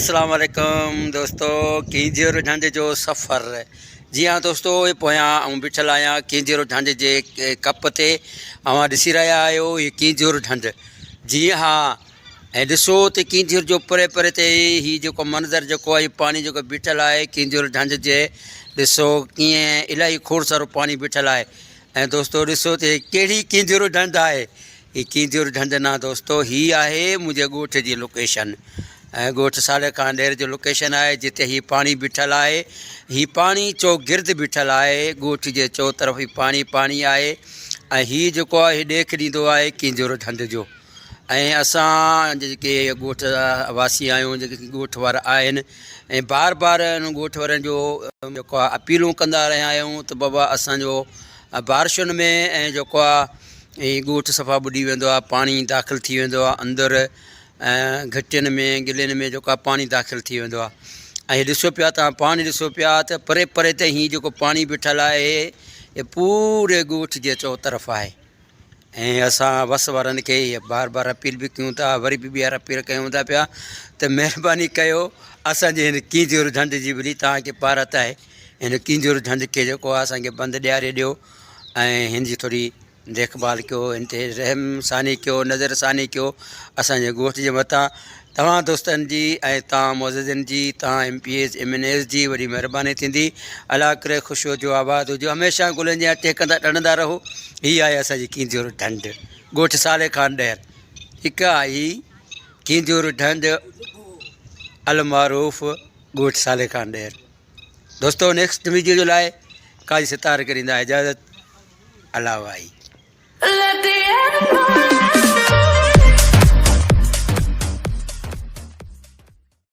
اسلام عليڪم دوستو ڪينجهر ڍنڍ جو سفر جي ها دوستو هي پويان آئون بيٺل آهيان ڪينجهر ڍنڍ جي ڪپ تي اوهان ڏسي رهيا آهيو هي ڪينجهر ڍنڍ جي ها ۽ ڏسو ته ڪينجهر جو پري پري تي هي جيڪو منظر جيڪو آهي پاڻي جيڪو بيٺل آهي ڪينجهر ڍنڍ جي ڏسو ڪيئن الاهي کوڙ سارو پاڻي بيٺل آهي ۽ دوستو ڏسو ته هي ڪهڙي ڪينجهر ڍنڍ آهي هي ڪينجهر ڍنڍ نه دوستو هي آهي منهنجي ڳوٺ جي لوڪيشن ۽ ڳوٺ صالح خان ڏير جو لوڪيشن آهي جتي هي پاڻي بيٺل آهي هي پاڻي چوگرد بيٺل آهي ڳوٺ جي چو طرف هي پاڻي پاڻي آهي ۽ هي جيڪو آهي ڏيک ڏيندو آهي ڪينجهر ڍنڍ جو ۽ اسان جيڪي ڳوٺ واسي آهيون جيڪي ڳوٺ وارا آهن ۽ بار بار ان ڳوٺ وارن جو جيڪو آهي اپيلون ڪندا رهيا آهيون ته بابا اسانجو بارشن ۾ ۽ جيڪو آهي ۽ ڳوٺ صفا ٻڏي ويندو آهي پاڻي داخل ٿي ويندو آهي اندر ۽ گهٽين ۾ گلين ۾ جيڪو آهي پاڻي داخل ٿي ويندو آهي ۽ ڏسو پيا تان پاڻي ڏسو پيا ته پري پري تائين هي جيڪو پاڻي بيٺل آهي هي پوري ڳوٺ جي چو طرف آهي ۽ اسان وس وارن کي هي بار بار اپيل به ڪيون ٿا وري به ٻيهر اپيل ڪيون ٿا پيا ته مهرباني ڪيو اسانجي هن ڪينجهر ڍنڍ جي ڀلي توهان کي پارت آهي هن ڪينجهر ڍنڍ کي جيڪو آهي اسانکي بند ڏياري ڏيو ۽ هن جي ٿوري ديک ڀال ڪيو هن تي رحم ثاني ڪيو نظر ثاني ڪيو اسانجي ڳوٺ جي مٿان توهان دوستن جي ۽ توهان معززن جي توهان M P As M N As جي وڏي مهرباني ٿيندي الله ڪري خوش هجو آباد هجو هميشه گلن جيان ٽهڪندا ٽڙندا رهو هي آهي اسان جي ڪينجهر ڍنڍ ڳوٺ صالح خان ڏهر هڪ آهي ڪينجهر ڍنڍ المعروف ڳوٺ صالح خان ڏهر دوستو نيڪسٽ ويڊيو جو لاء قاضي ستار کي ڏيندا اجازت الله واهي.